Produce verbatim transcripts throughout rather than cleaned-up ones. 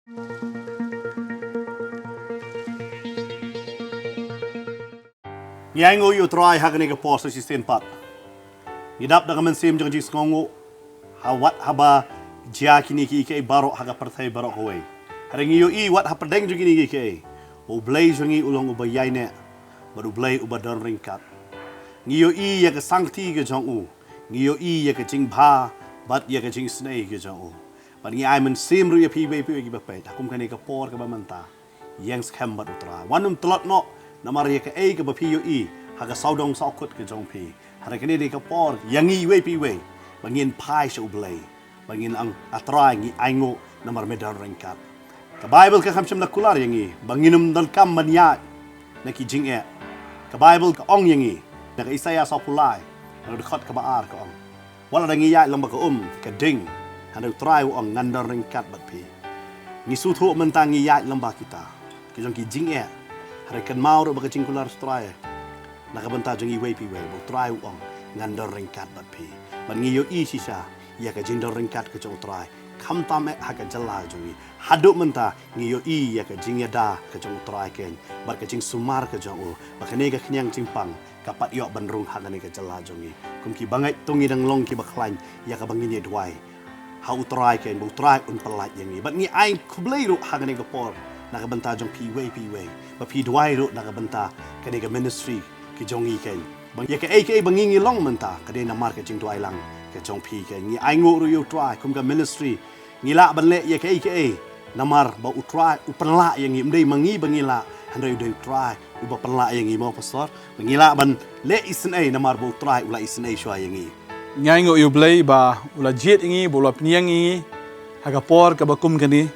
Ngi ainguh ïa u Trai ha kane ka por sa shisien pat. Ngi dap da ka mynsiem jong jingsngewnguh ha wat haba jia kine kiei kiei baroh ha ka pyrthei baroh kawei. Hynrei ngi ïohi wat hapdeng jong kine kiei kiei, U Blei jong ngi u long uba ïaineh bad U Blei uba don ryngkat. Ngi ïohi ïa ka sangti ka jong u. Ngi ïohi ïa ka jingbha bad ïa ka jingisynei ka jong u. Bad ngi ai mynsiem ruh ïa phi iwei pa iwei kiba peit ha kum kane ka por kaba mynta. Ïeng skhem bad U Trai. Wat nym tlot noh namar ïa kaei kaba phi ïohi ha ka sawdong sawkut ka jong phi. Hynrei kane dei ka por ïa ngi iwei pa iwei ba ngin phai sha U Blei, ba ngin ong, A Trai, ngi ainguh namar me don ryngkat. Ka Baibl ka kham shym la kular ïa ngi ba ngin ym donkam ban ïaid na ki jingeh. Ka Baibl ka ong ïa ngi na ka Isaïah sawphew lai, na ka dkhot kaba ar ka ong, wat lada ngi ïaid lyngba ka um ka ding, hynrei U Trai u ong, ngan don ryngkat bad phi. Ngi sngewthuh mynta ngi ïaid lyngba kita ki jong ki jingeh, hynrei kynmaw ruh ba ka jingkular U Trai na ka bynta jong iwei pa iwei, ba U Trai u ong, ngan don ryngkat bad phi. Bad ngi ïohi shisha ïa ka jingdon ryngkat ka jong U Trai, khamtam eh ha ka jylla jong ngi. Haduh mynta ngi ïohi ïa ka jingïada ka jong U Trai keiñ bad ka jingsumar ka jong u, ba kane ka khñiang jingpang ka pat ïoh ban rung ha kane ka jylla jong ngi. Kum kiba ngeit to ngi dang long kiba khlaiñ ïa kaba ngin ïa duwai ha U Trai keiñ, ba U Trai un pyllait ïa ngi. Bad ngi ai khublei ruh ha kane ka por na ka bynta jong phi iwei pa iwei, ba phi duwai ruh na ka bynta kane ka ministry ka jong ngi keiñ. Ba ïa kaei kaei ba ngi ngi long mynta ka dei namar ka jingduwai lang ka jong phi keiñ. Ngi ainguh ruh ïa U Trai kum ka ministry ngi lah ban leh ïa kaei kaei namar ba U Trai u pynlah ïa ngi. Ym dei ma ngi ba ngi lah, hynrei u dei U Trai uba pynlah ïa ngi, mo Pastor. Ba ngi lah ban leh isynei namar ba U Trai u la isynei shuwa ïa ngi. Ngi ainguh ïa U Blei ba u la jied ïa ngi, ba u la pynïeng ïa ngi ha ka por kaba kum kane.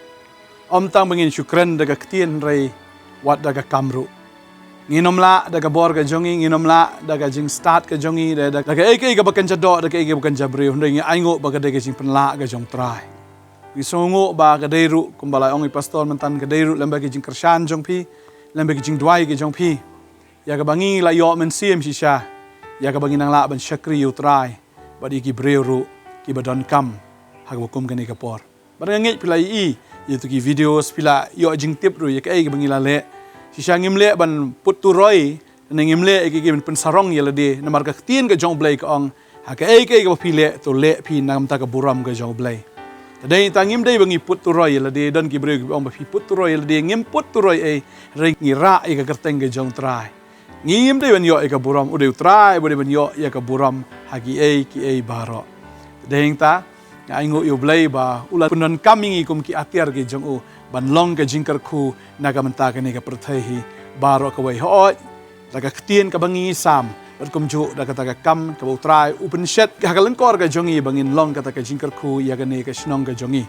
Ym tang ba ngin shu kren da ka ktien hynrei wat da ka kam ruh. Ngin ym lah da ka bor ka jong ngi, ngin ym lah da ka jingstad ka jong ngi, da, da, da kaei kaei kaba kynja doh, da kaei kaei kaba kynja briew, hynrei ngi ainguh ba ka dei ka jingpynlah ka jong U Trai. Ngi sngewnguh ba ka dei ruh kumba la ong i Pastor mynta, ka dei ruh lem bad ka jingkyrshan jong phi, lem bad ka jingduwai ka jong phi, ïa kaba ngi la ïoh mynsiem shisha, ïa kaba ngin nang lah ban shakri ïa U Trai bad ïa ki briew ruh kiba donkam ha kaba kum kane ka por. Bad nga ngeit phi la ïohi ïa kito ki videos, phi la ïoh jingtip ruh ïa kaei kaba ngi la leh. Shisha ngim leh ban put turoi, ne ngim leh ïa kaei kaei ban pynsarong ïa lade, namar ka ktien ka jong U Blei ka ong, ha kaei kaei kaba phi leh, to leh phi na ka bynta ka burom ka jong U Blei. Ka dei tang ngim dei ba ngi put turoi ïa lade, don ki briew kiba ong ba phi put turoi ïa lade, ngim put turoi ei, hynrei ngi rah ïa ka kyrteng ka jong U Trai. Ngim dei ban ïoh ïa ka burom, u dei U Trai uba dei ban ïoh ïa ka burom ha kiei kiei baroh. Te hangta nga ainguh ïa U Blei ba u la pyndonkam ïa ngi kum ki atiar ki jong u ban long ka jingkyrkhu na ka bynta kane ka pyrthei hi baroh kawei. Hooid, da ka ktien kaba ngi sam, bad kumjuh da kata ka kam kaba U Trai u pynshet ha ka lyngkor ka jong ngi ba ngin long kata ka jingkyrkhu ïa kane ka shnong ka jong ngi.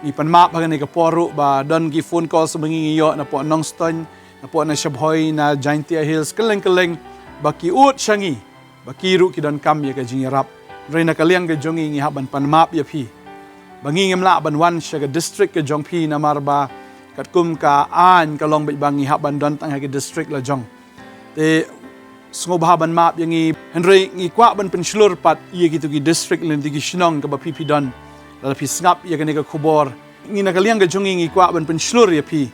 Ngi pan map ha kane ka por ruh ba don ki phone calls ba ngi ngi ïoh napoh Nongstoiñ, napoh na Shabhoi, na Jaintia Hills, kylleng kylleng, ba ki ud sha ngi ba ki ruh ki donkam ïa ka jingïarap. Hynrei na ka liang ka jong ngi ngi hap ban pan map ïa phi ba ngi ngim lah ban wan sha ka district ka jong phi namar ba katkum ka aiñ ka long bad ba ngi hap ban don tang ha ka district la jong. Te sngewbha ban map ïa ngi, hynrei ngi kwah ban pynshlur pat ïa kito ki district lane kito ki shnong kaba phi phi don. Lada phi sngap ïa kane ka khubor, ngi na ka liang ka jong ngi ngi kwah ban pynshlur ïa phi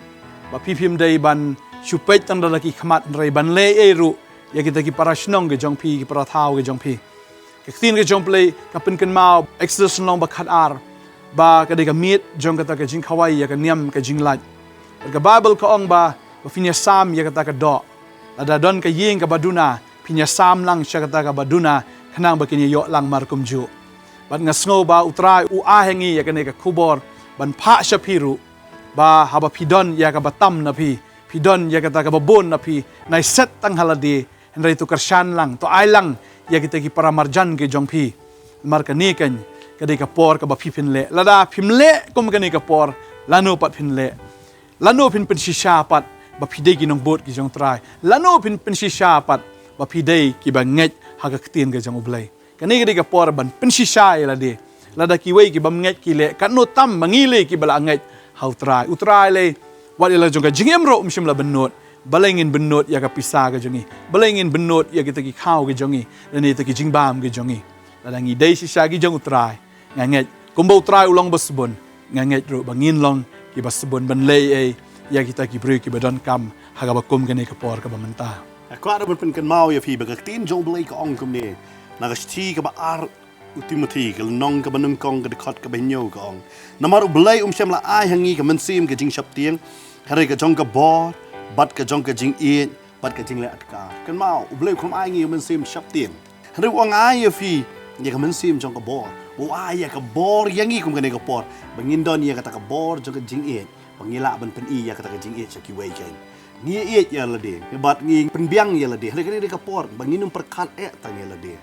ba phi phim dei ban shu peit tang da la ki khmat hynrei ban leh ei ruh ïa kita ki para shnong ka jong phi, ki para thaw ka jong phi. Ka ktien ka jong U Blei ka pynkynmaw, Exodus lynnong ba khatar, ba ka dei ka miet jong kata ka jingkhawai ïa ka niam ka jinglait. Bad ka Baibl ka ong ba, ba phin ïa sam ïa kata ka doh. Lada don ka ïing kaba duna, phin ïa sam lang sha kata kaba duna, khnang ba kin ïa ïoh lang mar kumjuh. Bad nga sngew ba U Trai u ai ha ngi ïa kane ka khubor ban phah sha phi ruh, ba haba phi don ïa kaba tam na phi, phi don ïa kata kaba bun na phi, nai set tang ha lade, hynrei to kyrshan lang, to ai lang ïa kita ki para marjan ki jong phi. Namar kane kan ka dei ka por kaba phi phin leh. Lada phim leh kum kane ka por, lano pat phin leh? Lano phin pynshisha pat ba phi dei ki nongbud ki jong U Trai? Lano phin pynshisha pat ba phi dei kiba ngeit ha ka ktien ka jong U Blei? Kane ka dei ka por ban pynshisha ïa lade. Lada kiwei ki bym ngeit ki leh, katno tam ma ngi lei kiba la ngeit ha U Trai. U Trai lei, wat ïa la jong ka jingim ruh um shym la bynnud. Balei ngin bynnud ïa ka pisa ka jong ngi? Balei ngin bynnud ïa kita ki khaw ki jong ngi, lane kita ki jingbam ki jong ngi? Lada ngi dei shisha ki jong U Trai, nga ngeit kumba U Trai u long ba sbun, nga ngeit ruh ba ngin long kiba sbun ban leh ei ïa kita ki briew kiba donkam ha kaba kum kane ka por kaba mynta. Nga kwah ruh ban pynkynmaw ïa phi ba ka ktien jong U Blei ka ong kumne na ka shithi kaba ar u Timothi ka lynnong kaba nyngkong ka dkhot kaba hynñiew ka ong, namar U Blei um shym la ai ha ngi ka mynsiem ka jingsheptieng, hynrei ka jong ka bor bad ka jong ka jingïeit bad ka jingleh atkar. Kynmaw, U Blei um ai ngi ka mynsiem sheptieng, hynrei u ong ai ïa phi ïa ka mynsiem jong ka bor. U ai ïa ka bor ïa ngi kum kane ka por ba ngin don ïa kata ka bor jong ka jingïeit ba ngi lah ban pyni ïa kata ka jingïeit sha kiwei kein. Ngi ïeit ïa lade bad ngi pynbiang ïa lade, hynrei kane ka por ba ngin ym pyrkhat eh tang ïa lade.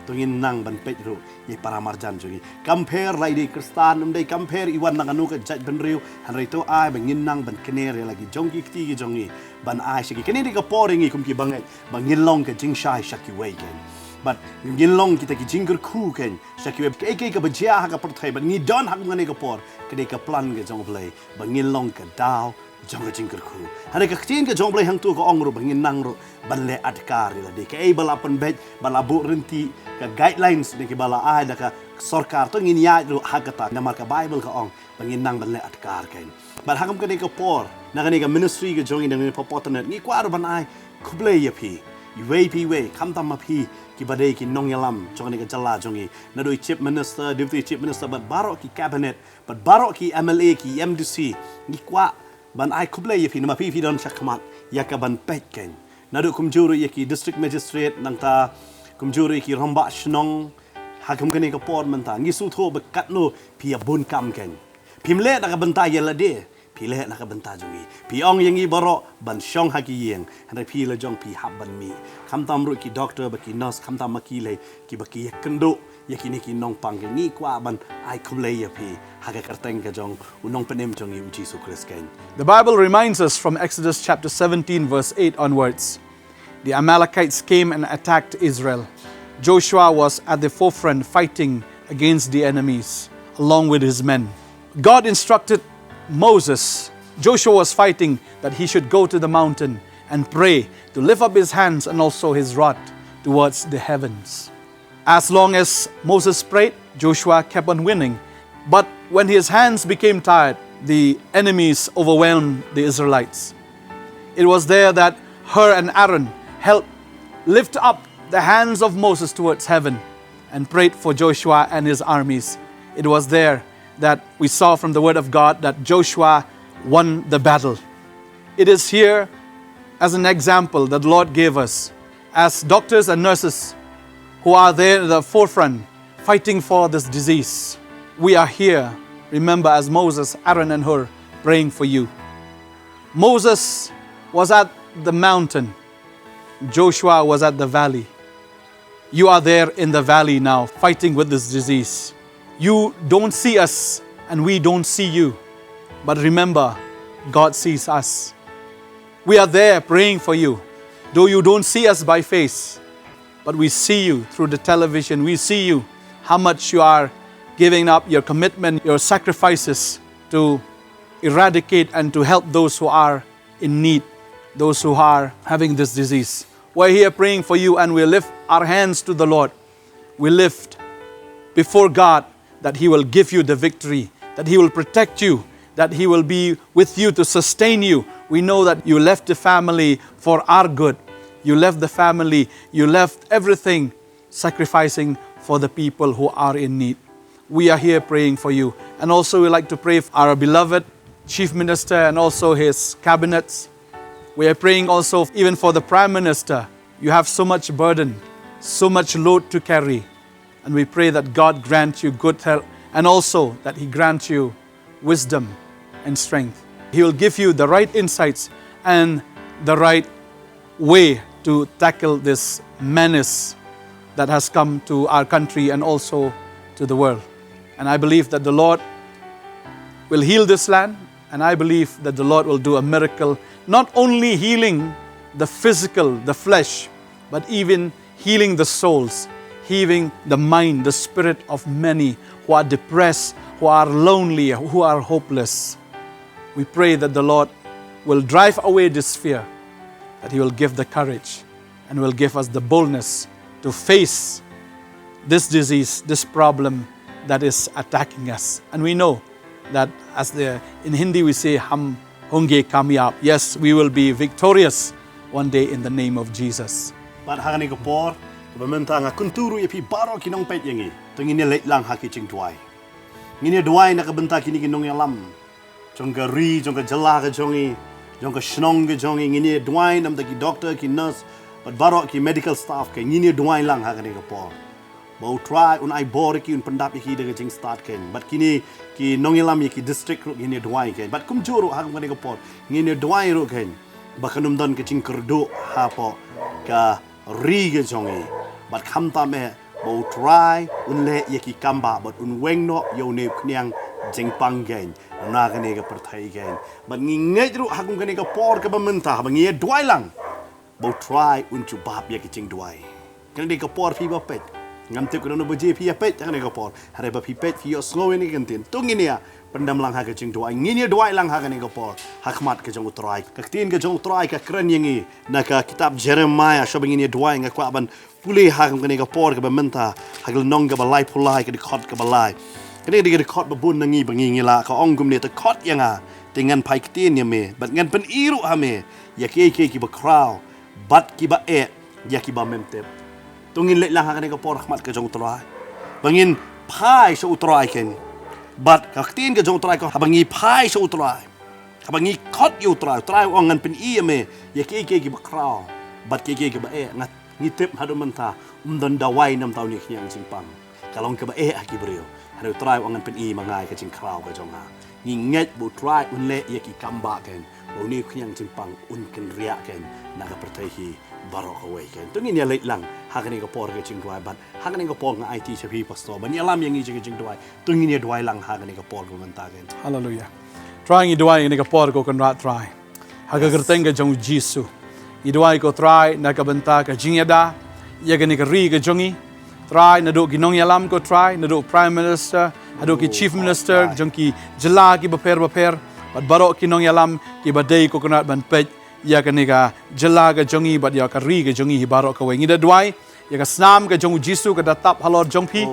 To ngin nang ban peit ruh ïa i para marjan jong ngi. Kam pher la i dei Khristan, ym dei kam pher i wan na kano ka jaitbynriew, hynrei to ai ba ngin nang ban kner ïa la ki jong ki kti ki jong ngi ban ai sha ki. Kane dei ka por ïa ngi kum ki bangeit ba ngin long ka jingshai sha kiwei kein, bad ngin long kita ki jingkyrkhu kein sha kiwei. Kaei kaei kaba jia ha ka pyrthei bad ngi don ha kum kane ka por, ka dei ka plan ka jong U Blei ba ngin long ka daw jong ka jingkyrkhu. Hynrei ka ktien ka jong U Blei hangto ka ong ruh ba ngin nang ruh ban leh atkar ïa lade. Kaei ba la pynbeit, ba la buh rynti, ka guidelines ne kiba la ai da ka sorkar, to ngin ïaid ruh ha kata, namar ka Baibl ka ong ba ngin nang ban leh atkar kein. Bad ha kum kane ka por, na kane ka ministry ka jong ngi na kane ka por, ngi kwah ruh ban ai khublei ïa phi iwei pa iwei, khamtam ma phi kiba dei ki nongïalam jong kane ka jylla jong ngi, naduh i Chief Minister, Deputy Chief Minister bad baroh ki cabinet bad baroh ki M L A, ki M D C. Ngi kwah ban ai khublei ïa phi namar phi, phi don shakhmat ïa ka ban peit kein. Naduh kumjuh ruh ïa ki District Magistrate, nangta kumjuh ruh ïa ki rangbah shnong, ha kum kane ka por mynta ngi sngewthuh ba katno phi ïa bun kam kein. Phim leh na ka bynta ïa lade, phi leh na ka bynta jong ngi. Phi ong ïa ngi baroh ban shong ha ki ïing, hynrei phi la jong phi hap ban mih. Khamtam ruh ki doctor bad ki nurse, khamtam ma ki lei kiba ki ïakynduh ïa kine ki nongpang kein. Ngi kwah ban ai khublei ïa phi ha ka kyrteng ka jong u Nongpynim jong ngi u Jisu Khrist kein. The Bible reminds us from Exodus chapter seventeen, verse eight onwards. The Amalekites came and attacked Israel. Joshua was at the forefront fighting against the enemies, along with his men. God instructed Moses, Joshua was fighting, that he should go to the mountain and pray, to lift up his hands and also his rod towards the heavens. As long as Moses prayed, Joshua kept on winning. But when his hands became tired, the enemies overwhelmed the Israelites. It was there that Hur and Aaron helped lift up the hands of Moses towards heaven and prayed for Joshua and his armies. It was there that we saw from the word of God that Joshua won the battle. It is here as an example that the Lord gave us as doctors and nurses who are there in the forefront fighting for this disease. We are here, remember, as Moses, Aaron, and Hur, praying for you. Moses was at the mountain. Joshua was at the valley. You are there in the valley now, fighting with this disease. You don't see us, and we don't see you. But remember, God sees us. We are there praying for you. Though you don't see us by face, but we see you through the television. We see you, how much you are giving up your commitment, your sacrifices to eradicate and to help those who are in need, those who are having this disease. We're here praying for you, and we lift our hands to the Lord. We lift before God that He will give you the victory, that He will protect you, that He will be with you to sustain you. We know that you left the family for our good. You left the family, you left everything, sacrificing for the people who are in need. We are here praying for you. And also, we like to pray for our beloved Chief Minister and also his cabinets. We are praying also even for the Prime Minister. You have so much burden, so much load to carry. And we pray that God grant you good health and also that He grant you wisdom and strength. He will give you the right insights and the right way to tackle this menace that has come to our country and also to the world. And I believe that the Lord will heal this land, and I believe that the Lord will do a miracle, not only healing the physical, the flesh, but even healing the souls, healing the mind, the spirit of many who are depressed, who are lonely, who are hopeless. We pray that the Lord will drive away this fear, that He will give the courage and will give us the boldness to face this disease, this problem that is attacking us. And we know That, as the, in Hindi we say, हम होंगे कामयाब. Yes, we will be victorious one day in the name of Jesus. Bad ha kane ka por, kaba mynta nga kyntu ruh ïa phi baroh ki nongpeit ïa ngi. To ngin ïa leit lang ha ki jingduwai. Ngin ïa duwai na ka bynta kine ki nongïalam jong ka ri, jong ka jylla ka jong ngi, jong ka shnong ka jong ngi. Ngin ïa duwai namar ki doctor, ki nurse, bad baroh ki medical staff, ka ngin ïa duwai lang ha kane ka por. Ba U Trai un ai bor ïa ki, un pyndap ïa ki da ka jingstad kein. Bad kine ki nongïalam ïa ki district ruh ngin ïa duwai kein. Bad kumjuh ruh ha kane ka por ngin ïa duwai ruh kein, ba kan ym don ka jingkyrduh hapoh ka ri ka jong ngi. Bad khamtam eh ba U Trai un leh ïa ki kambah bad un weng noh ïa une u khñiang jingpang kein na kane ka pyrthei kein. Bad ngi ngeit ruh ha kane ka por kaba mynta, ba ngi ïa duwai lang, ba U Trai un jubab ïa ki jingduwai. Kane dei ka por phi ba peit. Ngam tip kano kano baje phi ïa peit kane ka por. Hynrei ba phi peit, phi ïohsngew ïa kane ka ktien, to ngin ïa pyndem lang ha ka jingduwai. Ngin ïa duwai lang ha kane ka por ha khmat ka jong U Trai. Ka ktien ka jong U Trai ka kren ïa ngi na ka kitab Jeremiah, shuwa ba ngin ïa duwai, nga kwah ban pule ha kane ka por kaba mynta, ha ka lynnong kaba laiphew lai, ka dkhot kaba lai. Kane ka dei ka dkhot ba bun na ngi ba ngi ngi lah. Ka ong kumne: To khot ïa nga, te ngan phai ktien ïa me, bad ngan pyni ruh ha me ïa kiei kiei kiba khraw bad kiba eh ïa kiba mem tip. To ngin leit lang ha kane ka por ha khmat ka jong U Trai, ba ngin phai sha U Trai kein. Bad ka ktien ka jong U Trai ka, haba ngi phai sha U Trai, haba ngi khot ïa U Trai, U Trai u ong, ngan pyni ïa me ïa kiei kiei kiba khraw bad kiei kiei kiba eh. Nga, ngi tip haduh mynta ym don dawai namar une u khñiang jingpang. Ka long kaba eh ha ki briew. Hynrei U Trai u ong, ngan pyni ma nga ïa ka jingkhraw ka jong nga. Ngi ngeit ba U Trai un leh ïa ki kambah kein, ba une u khñiang jingpang un kynriah kein na ka pyrthei hi baroh kawei kein. To ngin ïa leit lang ha kane ka por ka jingduwai. Bad ha kane ka por nga aiti sha phi, pastor, ban ïalam ïa ngi ha ka jingduwai. To ngin ïa duwai lang ha kane ka por kaba mynta kein. Haleluia. Trai, ngi duwai ha kane ka por, ko Kynrad Trai, ha ka kyrteng ka jong U Jisu. Ngi duwai, ko Trai, na ka bynta ka jingïada ïa kane ka ri ka jong ngi. Trai, naduh ki nongïalam, ko Trai, naduh Prime Minister haduh ki Chief Minister jong ki jylla kiba pher bapher, bad baroh ki nongïalam kiba dei, ko Kynrad, ban peit ïa kane ka jylla ka jong ngi bad ïa ka ri ka jong ngi hi baroh kawei. Ngi da duwai, ïa ka snam ka jong U Jisu ka da tap halor jong phi.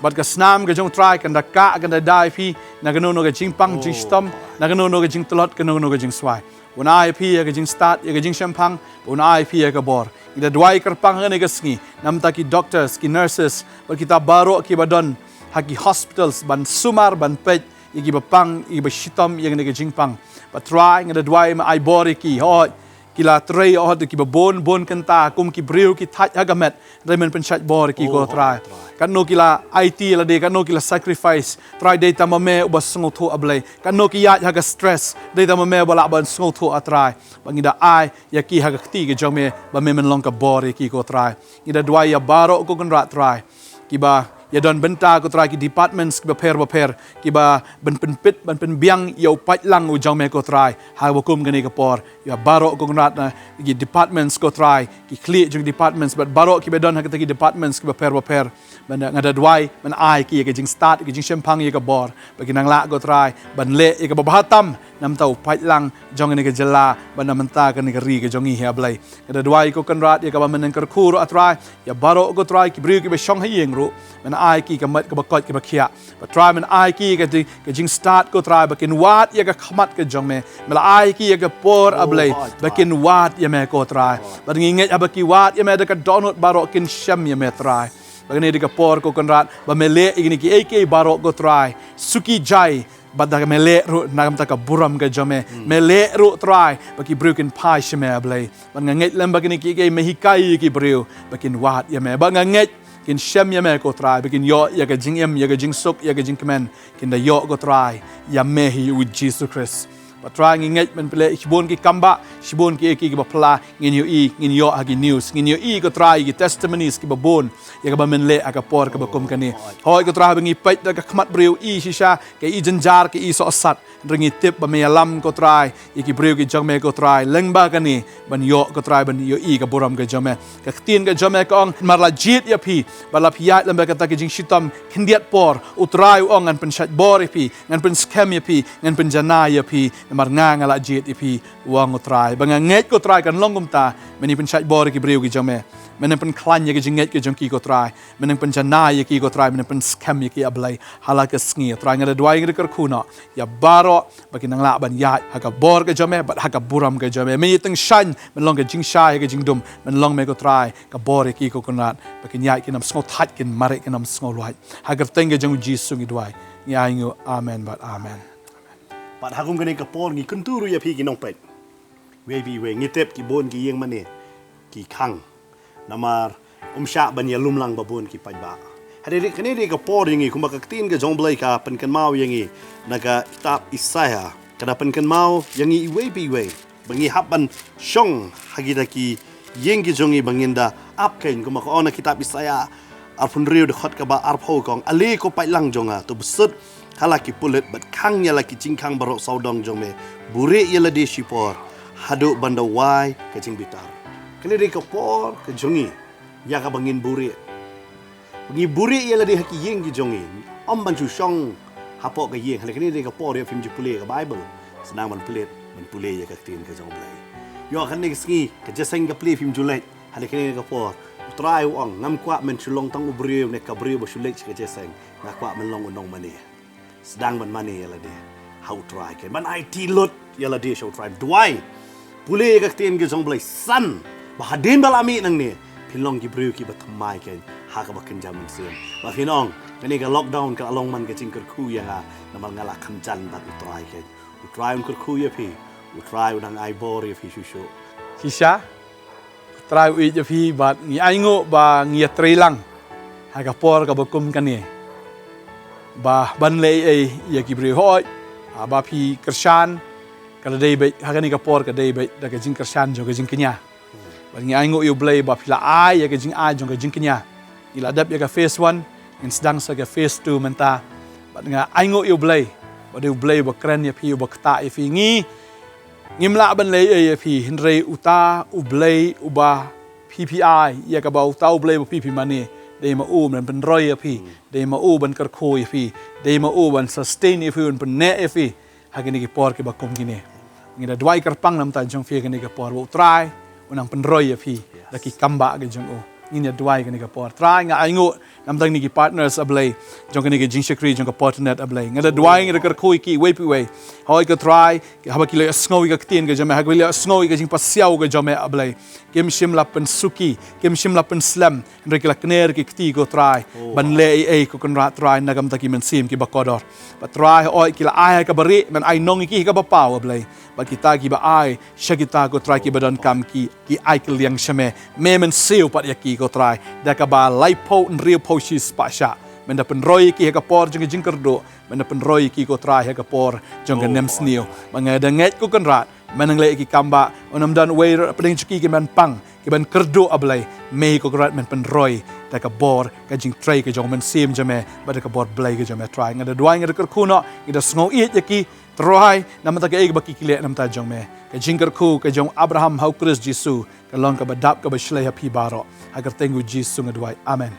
Bad ka snam ka jong U Trai kan da kah, kan da dai phi na kano kano ka jingpang jingshitom, na kano kano ka jingtlot, kano kano ka jingswai. Un ai phi ïa ka jingstad, ïa ka jingshemphang, un ai phi ïa ka bor. Ngi da duwai kyrpang ha kane ka sngi namar ki doctors, ki nurses, bad kita baroh kiba don ha ki hospitals ban sumar, ban peit ïa kiba pang, ïa kiba shitom ïa kane ka jingpang. Bad Trai, nga da duwai, me ai bor ïa ki. Hooid, ki la trei, hooid, kiba bun bun kynta kum ki briew ki thait ha ka met. Hynrei men pynshait bor ïa ki, ko Trai. Katno ki la aiti ïa lade, katno ki la sacrifice. Trai, dei tang ma me uba sngewthuh, A Blei. Katno ki ïaid ha ka stress, dei tang ma me uba lah ban sngewthuh, A Trai. Bad ngi da ai ïa ki ha ka kti ka jong me, ba me men long ka bor ïa ki, ko Trai. Ngi da duwai ïa baroh, ko Kynrad Trai, kiba ïa don bynta, ko Trai, ki departments kiba pher bapher, kiba ban pynpeit, ban pynbiang ïa u paidlang u jong me, ko Trai, ha kaba kum kane ka por. Ïa baroh, ko Kynrad, na ki departments, ko Trai, ki khlieh jong departments, bad baroh kiba don ha kita ki departments kiba pher bapher. Bad nga da duwai, men ai ki ïa ka jingstad, ïa ka jingshemphang, ïa ka bor, ba kin nang lah, ko Trai, ban leh ïa kaba bha tam namar u paidlang jong kane ka jylla, bad namar kane ka ri ka jong ngi hi, A Blei. Nga da duwai, ko Kynrad, ïa kaba men nang kyrkhu ruh, A Trai, ïa baroh, ko Trai, ki briew kiba shong ha ïing ruh, men ai ki ka met kaba koit kaba khiah. Bad Trai, men ai ki ka jing, ka jingstad, ko Trai, ba kin wad ïa ka khmat ka jong me. Men ai ki ïa ka por, A Blei, ba kin wad ïa me, ko Trai. Bad ngi ngeit haba ki wad ïa me da ka dohnud, baroh kin shem ïa me, Trai. Bad kane dei ka por, ko Kynrad, ba me leh ïa kine kiei kiei baroh, ko Trai. Suki jai, bad da ka me leh ruh na ka bynta ka burom ka jong me. Me leh ruh, Trai, ba ki briew kin phai sha me, A Blei. Bad nga ngeit lem ba kine kiei kiei me hikai ïa ki briew ba kin wad ïa me. Bad nga ngeit kin shem ïa me, ko Trai, ba kin ïoh ïa ka jingim, ïa ka jingsuk, ïa ka jingkmen. Kin da ïoh, ko Trai, ïa me hi, U Jisu Khrist. Bad Trai, ngi ngeit men pynleh shibun ki kambah, shibun kiei kiei kiba phylla, ngin ïohi, ngin ïoh ha ki news, ngin ïohi, ko Trai, ki testimonies kiba bun ïa kaba men leh ha ka por kaba kum kane. Hooid, ko Trai, ba ngi peit da ka khmat briew, i shisha, ka i jynjar, ka i sohsat. Hynrei ngi tip ba me ïalam, ko Trai, ïa ki briew ki jong me, ko Trai, lyngba kane, ban ïoh, ko Trai, ban ïohi ka burom ka jong me. Ka ktien ka jong me ka ong, mar la jied ïa phi, bad la phi ïaid lem bad kata ka jingshitom khyndiat por, U Trai u ong, ngan pynshait bor ïa phi, ngan pynskhem ïa phi, ngan pynjanai ïa phi. Namar nga nga la jied ïa phi, u ong u Trai. Ba nga ngeit ko Trai kan long kumta, men pynshaitbor ïa ki briew ki jong me. Men pynkhlaiñ ïa ki jingngeit ki jong ki ko Trai. Men pynjanai ïa ki ko Trai, men pynskhem ïa ki A Blei. Ha la ka sngi Trai nga da duwai nga da kyrkhu noh ïa baroh ba kin nang lah ban ïaid ha ka bor ka jong me bad ha ka burom ka jong me. Men ïa tyngshaiñ, men long ka jingshai ha ka jingdum, men long me ko Trai ka bor ïa ki ko Kynrad, ba kin ïaid kin ym sngew thait, kin mareh kin ym sngew luid. Ha ka kyrteng ka jong u Jisu ngi duwai, ngi ainguh, amen bad amen. Bad ha kum kane ka por ngi kyntu ruh ïa phi ki nongpeit. Wei bad wei ngi tip ki bun ki ïing mane ki khang. Namar ym shah ban ïalum lang ba bun ki paidbah. Hynrei kane ruh ka por ïa ngi, kumba ka ktien ka jong U Blei ka pynkynmaw ïa ngi na ka kitab Isaïah. Ka da pynkynmaw ïa ngi iwei pa iwei ba ngi hap ban shong ha kita ki ïing ki jong ngi ba ngin da ap keiñ, kumba ka ong na kitab Isaïah arphew hynriew dkhot kaba arphew, ka ong, ale ko paidlang jong nga, to bsut ha la ki pulit bad khang ïa la ki jingkhang baroh sawdong jong me. Buhrieh ïa lade shipor haduh ban da wai ka jingbitar. Kane dei ka por ka jong ngi ïa kaba ngin buhrieh. Ngi buhrieh ïa lade ha ki ïing ki jong ngi, ym ban shu shong hapoh ka ïing. Hynrei kane dei ka por ïa phim ju pule ka Baibl, sdang ban pule, ban pule ïa ka ktien ka jong U Blei. Ïa kane ka sngi ka jingïaseng ka plie phim ju leit. Hynrei kane ka por U Trai u ong, ngam kwah men shu long tang u briew ne ka briew ba shu leit sha ka jingïaseng. Nga kwah men long u nongmane. Sdang ban mane ïa lade ha U Trai keiñ, ban aiti lut ïa lade sha U Trai. Duwai, pule ïa ka ktien ka jong U Blei, san ba hadien ba la mih nangne phin long ki briew kiba thymmai keiñ ha kaba kynja mynsiem. Ba phin ong, kane ka lockdown ka la long man ka jingkyrkhu ïa nga, namar nga la kynjan bad U Trai keiñ. U Trai un kyrkhu ïa phi. U Trai un nang ai bor ïa phi shuh shuh. Shisha Trai u ïeit ïa phi bad ngi ainguh ba ngi ïatrei lang ha ka por kaba kum kane, ba ban leh ei ei ïa ki briew. Hooid, haba phi kyrshan, ka la dei beit ha kane ka por, ka dei beit da ka jingkyrshan jong ka jingkñia. Bad ngi ainguh ïa U Blei ba phi la ai ïa ka jingai jong ka jingkñia. Ngi la dep ïa ka phase one, ngin sdang sa ka phase two mynta. Bad nga ainguh ïa U Blei ba dei U Blei uba kren ïa phi, uba ktah ïa phi. Ngi ngim lah ban leh ei ei ïa phi, hynrei uta U Blei uba phi phi ai ïa kaba, uta U Blei uba phi phi mane, dei ma u ban pynroi ïa phi, dei ma u ban kyrkhu ïa phi, dei ma u ban sustain ïa phi, ban pynneh ïa phi ha kine ki por kiba kum kine. Ngi da duwai kyrpang na bynta jong phi ha kine ki por, ba U Trai un nang pynroi ïa phi da ki kam ba ka jong u. Ngin ïa duwai kane ka por. Trai, nga ainguh na bynta kine ki partners, A Blei, jong kane ka jingshakri jong ka Portnet, A Blei. Nga da duwai, nga da kyrkhu ïa ki iwei pa iwei. Hooid ko Trai, haba ki la ïohsngew ïa ka ktien ka jong me, haba ki la ïohsngew ïa ka jingpasiaw ka jong me, A Blei, kim shym la pynsuki, kim shym la pynslem, hynrei ki la kner ki kti ko Trai ban leh ei ei ko Kynrad Trai na ka bynta ki mynsiem kiba kordor. Bad Trai, hooid, ki la ai ha kaba rieh, men ai nong ïa ki ha kaba paw, A Blei. Bad kita kiba ai sha kita ko Trai kiba donkam, ki ki ai kylliang sha me. Me men siew pat ïa ki ko Trai da kaba laiphew hynriewphew shispah shah. Men da pynroi ïa ki ha ka por jong ka jingkyrduh, men da pynroi ïa ki ko Trai ha ka por jong ka nemsniew. Ba nga da ngeit ko Kynrad, men nang leh ïa ki kam ba un ym don uwei ruh hapdeng jong ki kin ban pang, kin ban kyrduh, A Blei. Me ko Kynrad men pynroi da ka bor ka jingtrei ka jong u Mynsiem jong me bad da ka bor Blei ka jong me Trai. Nga da duwai, nga da kyrkhu noh, ngi da sngew ïeit ïa ki Trai, na bynta kaei kaba ki leh na bynta jong me. Ka jingkyrkhu ka jong Abraham ha u Khrist Jisu ka long kaba dap kaba shlei ha phi baroh. Ha ka kyrteng u Jisu nga duwai. Amen.